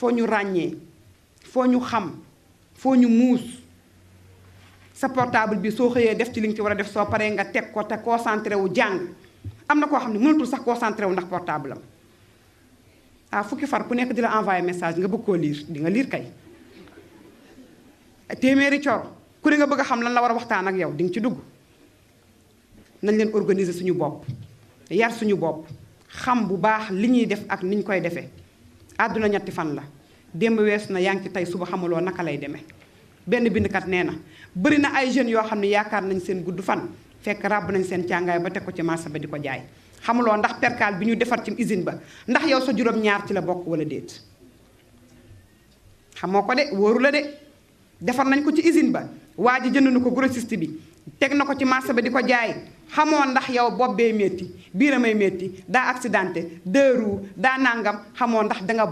foo ñu ràññee foo ñu xam foo ñu muus sa portable bi soo xëyee def ci li nga ci war a def soo paree nga teg ko te concentré wu jàng am na koo xam ne mënatul sax concentré wu ndax portable am fukki far ku nekk di la envoyé message nga bëgg koo lire di nga lire kay téeméeri cor ku ne nga bëgg a xam lan la war a waxtaan ak yow di nga ci dugg nañ leen organiser suñu bopp yar suñu bopp xam bu baax li ñuy def ak niñ koy defee àdduna ñetti fan la démb weesu na yaa ngi ci tey suba xamuloo naka lay demee benn bindkat nee na bëri na ay jeunes yoo xam ne yaakaar nañ seen gudd fan fekk ràbb nañ seen càngaay ba teg ko ci marché ba di ko jaay xamuloo ndax perkaal bi ñu defar ci usine ba ndax yow sa juróom-ñaar ci la bokk wala déet xamoo ko de wóoru la de defar nañ ko ci usine ba waa ji jënd na ko grossiste bi teg na ko ci marché ba di ko jaay xamoo ndax yow bopp bee métti biiramay métti daa accidenté deux roues daa nangam xamoo ndax danga